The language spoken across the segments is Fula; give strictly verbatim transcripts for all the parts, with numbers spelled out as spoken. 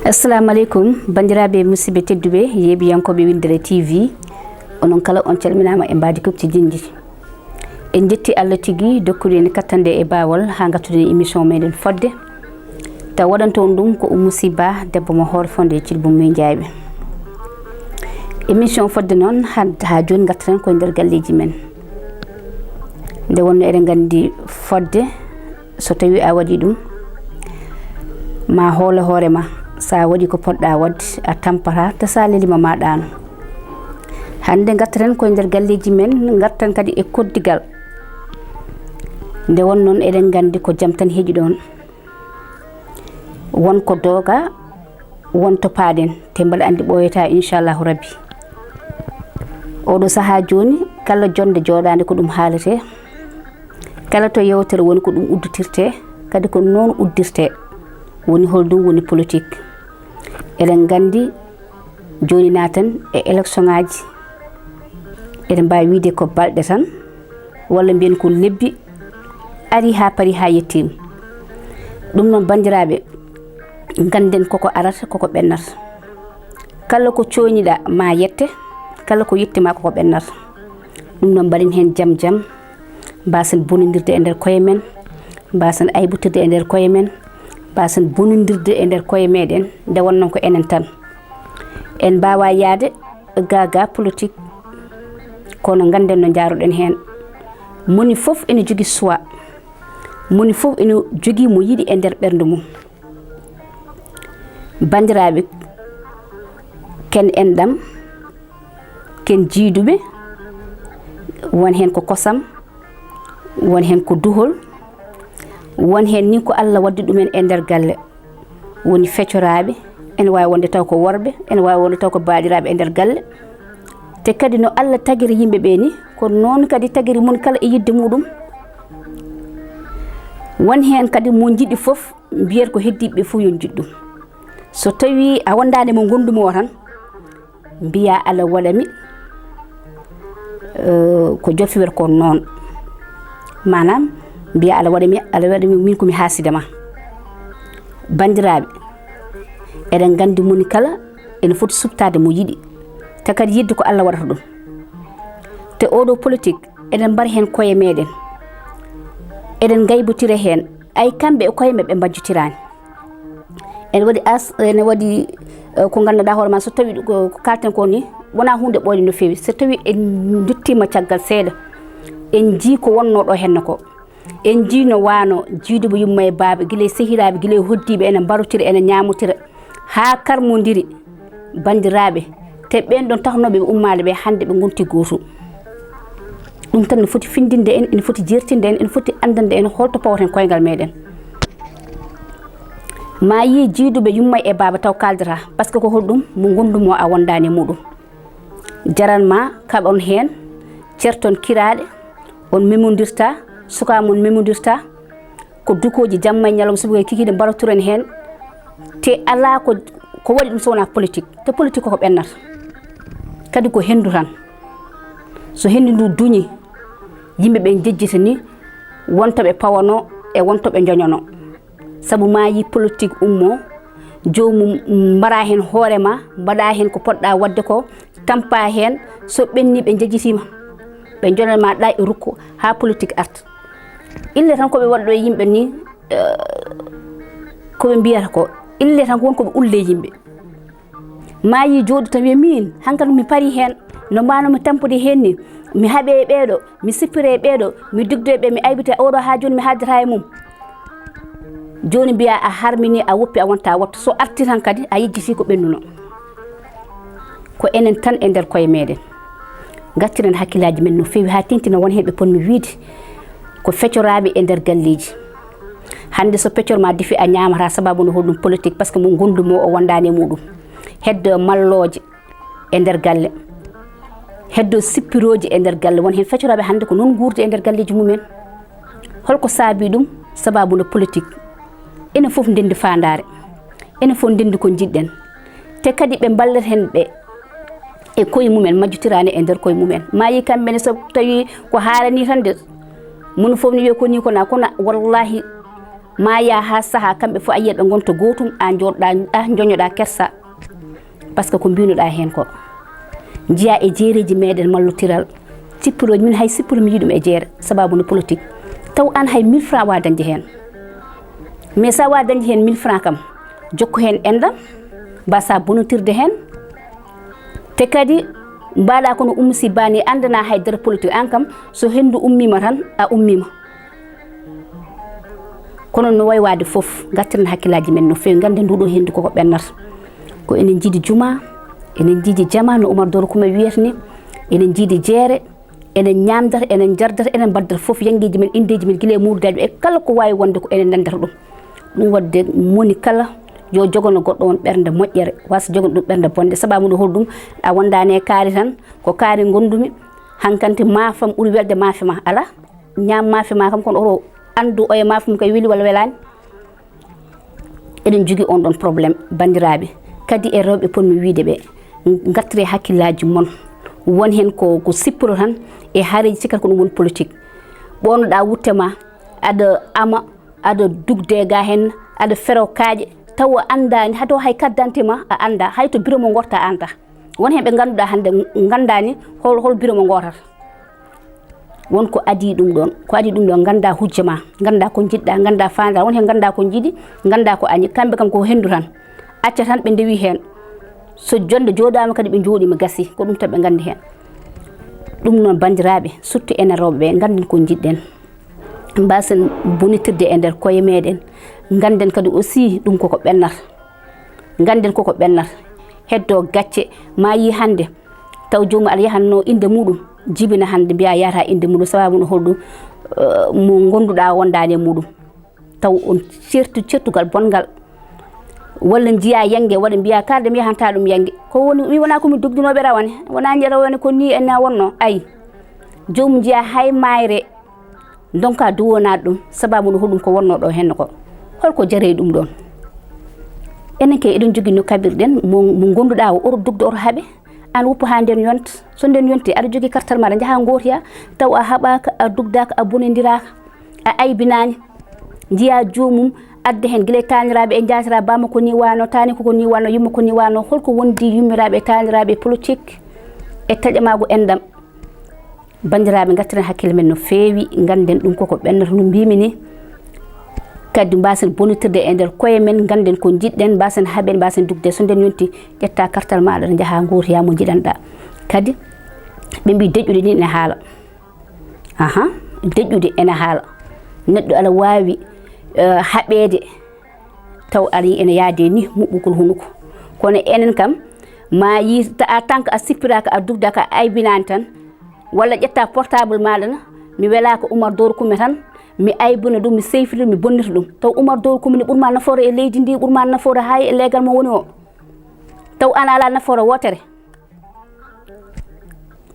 Assalamu aleykum, banndiraaɓe musidɓe tedduɓe, yeeɓiyankooɓe Winndere T V. Onon kala on calminaama e mbaadi Kopci Jinji. En njetti Allah tigi dokkuɗo en kattande e baawal haa ngattuɗen émission meɗen fodde. Taw waɗanto on ɗum ko Oumou Sy Ba, debbo mo Hoore Fonde e Cilbu Mum Njayɓe. Émission fodde noon, haa, haa jooni ngartaten koye nder galleeji men. Nde wonno eɗen nganndi fodde, so tawii a waɗii ɗum, ma hoole hoore ma. So a waɗii ko poɗɗa waɗde, a tampataa, te so a leliima ma ɗaano. Hannde ngartaten koye nder galleeji men, ngartan kadi e koddigal. Nde won noon eɗen nganndi ko jam tan heƴi ɗoon. Won ko dooga, won to paaɗen, te mbaɗa anndi ɓooyataa, inchallahu rabbi. Oɗo sahaa jooni, kala jonnde jooɗaande ko ɗum haaletee, kala to yeewtere woni ko ɗum udditirtee, kadi ko noon uddirtee. Woni hol ɗum woni politique. Eɗen nganndi jooni naaten e élection ŋaaji, eɗen mbaawi wiyde ko balɗe tan, walla mbiyen ko lebbi, ari haa pari haa yettiima. Ɗum noon, banndiraaɓe, ngannden koko arata, koko ɓennata. Kala ko cooyniɗaa ma yette, kala ko yetti ma koko ɓennata. Ɗum noon, mbaɗen heen jam jam, mbaasen bonondirde e nder koye men, mbaasen aybutirde e nder koye men, mbaasen bonondirde e nder koye meɗen, nde wonnoo ko enen tan. En mbaawaa yahde gaa gaa politique, kono ngannden no njaaruɗen heen. Moni fof ene jogii choix, moni fof ene jogii mo yiɗi e nder ɓernde mum. Banndiraaɓe, ken enɗam, ken jiiduɓe, won heen ko kosam, won heen ko duhol, won heen ni ko Allah waddi ɗumen e nder galle. Woni fecoraaɓe, ene waawi wonde taw ko worɓe, ene waawi wonde taw ko baaɗiraaɓe e nder galle. Te kadi no Allah tagiri yimɓe ɓe ni, ko noon kadi tagiri moni kala e yidde muɗum. Won heen kadi mo jiɗi fof, mbiyata ko heddiiɓe ɓe fof yo njiɗ ɗum. So tawii a wondaani mo ngondumo o tan, mbiya Allah waɗa mi, eh, ko jofi wiyata ko noon. Maanaam, mbiya Allah waɗa mi, Allah waɗa mi, min ko mi haasida ma. Banndiraaɓe, eɗen nganndi moni kala ene foti suɓtaade mo yiɗi. Te kadi yidde ko Allah waɗata ɗum. Te oɗo politique, eɗen mbaɗa heen koye meɗen. Eɗen ngaybotira heen. Ay, kamɓe e koye maɓɓe mbajjotiraani. Ene waɗi as-, ene waɗi, eh, ko ngannduɗaa hoore ma, so tawii ko, ko kaalten ko ni, wonaa huunde ɓooyde no feewi. So tawii en nduttiima caggal seeɗa, en njii ko wonnoo ɗo henne ko. En njii no waano jiiduɓe yumma e baaba, gila e sehiraaɓe, gila e hoddiiɓe, ene mbarotira, ene ñaamotira, haa karmondiri, banndiraaɓe. Te ɓeen ɗoon tahnooɓe ɓe ummaade ɓe, hannde ɓe ngonti gooto. Ɗum tan ne foti findinde en, ene foti jertinde en, ene foti anndande en holto pawaten koyngal meɗen. Ma yii jiiduɓe yumma e baaba taw kaaldata, parce que ko holɗum mo ngondumo a wondaani e muɗum. Jaran ma kaɓon heen, certon kiraaɗe, on memondirta, suka mon memondirta, ko dukooji jamma e ñalawma, suɓe kikiiɗe mbarotiren heen. Te alaa ko, ko waɗi ɗum so wonaa politique. Te politique koko ɓennata. Kadi ko henndu tan. So henndu ndu duñi, yimɓe ɓe njejjita ni, won to ɓe pawanoo e won to ɓe njoñonoo. Sabu ma yii politique ummoo, joomum mbara heen hoore ma, mbaɗa heen ko poɗɗa waɗde ko, tampa heen, so ɓenni ɓe njejjitiima. Ɓe njonana ma ɗa e rukko, haa politique arta. Ille tan ko ɓe waɗɗo e yimɓe ni, eh, ko ɓe mbiyata ko, ille tan ko won ko ɓe ulle e yimɓe. Ma yii jooɗo tan wiya, "Miin, hankadi mi pari heen, no mbaawno mi tampude heen ni, mi haɓe e ɓeeɗo, mi sippire e ɓeeɗo, mi dugde e ɓe, mi aybite oɗo haa jooni mi haaddata e mum." Jooni mbiya a harmini, a woppi, a wonta wattu. So arti tan kadi a yejjiti ko ɓennuno. Ko enen tan e nder koye meɗen. Ngattiren hakkillaaji men no feewi haa tintina won heen ɓe ponmi wiide ko fecoraaɓe e nder galleeji. Hannde so pecor ma defi a ñaamata sababu no holɗum politique, parce que mo ngondumo o wondaani e muɗum. Heddo mallooje e nder galle. Heddo sippirooji e nder galle. Won heen fecoraaɓe hannde ko noon nguurdi e nder galleeji mumen. Holko saabi ɗum? Sababu no politique. Enen fof ndenndi faandaare. Enen fof ndenndi ko njiɗɗen. Te kadi ɓe mballet heen ɓe e koye mumen, majjotiraani e nder koye mumen. Ma yii kamɓe ne so tawii ko haaranii tan de, moni fof ne wiya ko nii ko naa, kono wallahi Ma yaa haa sahaa, kamɓe fof a yiyat ɓe ngonta gootum, a njooɗoɗaa, a njoñoɗaa kersa. Par ce que ko mbiinuɗaa heen ko, njiyaa e jeereeji meeɗen mallotiral, sippirooji, min hay sippiro mi yiɗum e jeere, sababu no politique. Taw aan hay mille francs wa dañde heen. Mais so a wa dañde heen mille francs kam, jokku heen enɗam, mbasa bonotirde heen. Te kadi, mbaɗa kono Oumou Sy Ba ni, anndana hay dara politique. Aan kam, so henndu ummiima tan, a ummiima. Kono no wayi waade fof, ngartiren hakkillaaji men no feewi, ngannden ndu ɗo henndu koko ɓennata. Ko enen njiidi juma, enen njiidi jama, no Oumar Doro Kuma wiyata ni, enen njiidi jeere, enen ñaamdata, enen njardata, enen mbaddata fof yanngeeji men, inndeeji men, gila e mawɗo daɗi e kala ko waawi wonde ko enen nanndata ɗum. Ɗum waɗde moni kala yo jogano goɗɗo on ɓernde moƴƴere, wasa jogano ɗum ɓernde bonde. Sababu no holɗum? A wondaani e kaari tan, ko kaari ngondumi, hankanti maafam ɓuri welde maafe ma, ala? Ñaam maafe ma kam, kono oto anndu oye maafe mum kay weli walla welaani. Eɗen jogii on ɗon problème, banndiraaɓe. Kadi e rewɓe potmi wiyde ɓe, ngartire hakkillaaji mon. Won heen ko, ko sipporo tan e haareeji, sikkata ko ɗum woni politique. Ɓonoɗaa wutte ma, aɗa ama, aɗa dugde ga heen, aɗa fero kaaƴe, taw a anndaani, hato hay carte d'identité ma a anndaa, hay to bureau mo ngorta a anndaa. Won heen ɓe ngannduɗaa hannde nganndaani hol, hol bureau mo ngootata. Won ko adii ɗum ɗoon, ko adii ɗum ɗoon, nganndaa hujja ma, nganndaa ko njiɗɗaa, nganndaa faandaare, won heen nganndaa ko njiɗi, nganndaa ko añi. Kamɓe kam ko henndu tan, acca tan ɓe ndewi heen. So jonnde jooɗaama kadi ɓe njooɗiima, gasi, ko ɗum tan ɓe nganndi heen. Ɗum noon, banndiraaɓe, surtout enen rewɓe ɓe, ngannden ko njiɗɗen. Mbaasen bonitirde e nder koye meeɗen. Ngannden kadi aussi ɗum koko ɓennata. Ngannden koko ɓennata. Heddo gacce, ma yii hannde, taw joomum aɗa yahanno innde muɗum, jibina hannde mbiya yahata innde muɗum, sababu no holɗum, eh, mo ngonnduɗaa wondaani e muɗum. Taw on certu, certugal bonngal. Walla njiya yannge waɗa mbiya kala de mi yahanta ɗum yannge. Ko woni, mi wona ko mi dugdunooɓe rawane, wona njiya rawane ko ni en na wonno. Ayi, joomum njiya hay mayre, ndonka duwonaade ɗum, sababu no holɗum ko wonno ɗo heen ko. Holko jarey ɗum ɗoon? Enen kay eɗen jogii no kaɓirɗen mo, mo ngonnduɗaa o, oto dugde, oto haɓe. Aan woppu haa nden yonta. So nden yonti, aɗa jogii kartal maaɗa, njaha ngootoya, taw a haɓaaka, a dugdaaka, a bonondiraaka, a aybinaani. Njiya joomum, adda heen gila e taaniraaɓe e njaatiraaɓe, baama ko ni wano, taani ko ko ni wano, yumma ko ni wano. Holko wondi yummiraaɓe e taaniraaɓe e politique e taƴamaagu enɗam? Banndiraaɓe, ngartiren hakkille men no feewi, ngannden ɗum koko ɓennata no mbiimi ni. Kadi mbaasen bonitirde e nder koye men, ngannden ko njiɗɗen, mbaasen haɓen, mbaasen dugde. So nden yonti, ƴetta kartal maaɗa, njaha ngootoya mo njiɗanɗaa. Kadi ɓe mbii deƴƴuɗe ni ene haala. Aha, deƴƴude ene haala. Neɗɗo ala waawi, eh, haɓeede taw ari ene yaade ni muɓɓugol hunuko. Kono enen kam, ma yi ta, a tan ko a sippiraaka, a dugdaaka, a aybinaani tan, walla ƴetta portable maaɗa na, mi welaaka Oumar Doro Kuma tan, mi aybina ɗum, mi seyfita, mi bonnita ɗum. Taw Oumar Doro Kuma ni ɓurma nafoore e leydi ndi, ɓurma nafoore hay e leegal mo woni o. Taw aan ala nafoore wootere.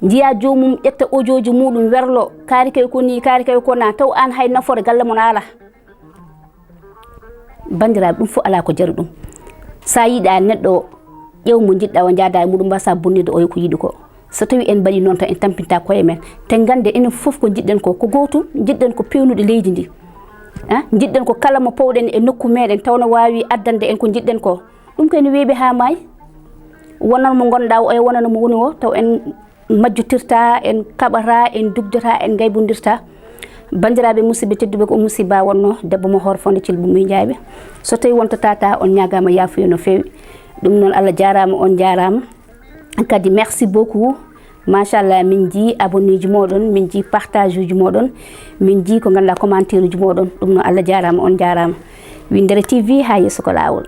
Njiya joomum ƴetta audio ji muɗum werlo, kaari kay ko ni, kaari kay ko na, taw aan hay nafoore galle mon ala. Banndiraaɓe, ɗum fof alaa ko jari ɗum. So a yiɗaa neɗɗo o, ƴeew mo njiɗɗaa o, njaadaa e muɗum, mbasa bonnirde oya ko yiɗi ko. So tawii en mbaɗii noon tan, en tampintaa koye men. Te ngannde enen fof ko njiɗɗen ko, ko gootum, njiɗɗen ko peewnude leydi ndi. Ah, njiɗɗen ko kala mo powɗen e nokku meeɗen, taw no waawi addande en ko njiɗɗen ko. Ɗum kay no weeɓi haa maayi. Wonan mo ngonɗaa o, e wonan mo woni o, taw en majjotirta, en kaɓata, en dugdata, en ngaybondirta. Banndiraaɓe musidɓe tedduɓe, ko Oumou Sy Ba wonno, debbo mo Hoore Fonde Thilɓe Mum Njaaɓe. So tawii wonta tata, on ñaagaama yaafuya no feewi. Ɗum noon, Allah jaaraama, on jaaraama. Kadi, merci beaucoup. Machallah, min njii abonné ji mooɗon, min njii partage uji mooɗon, min njii ko ngannduɗaa commentaire uji mooɗon. Ɗum noon, Allah jaaraama, on jaaraama. Winndere T V, haa yeeso ko laawol.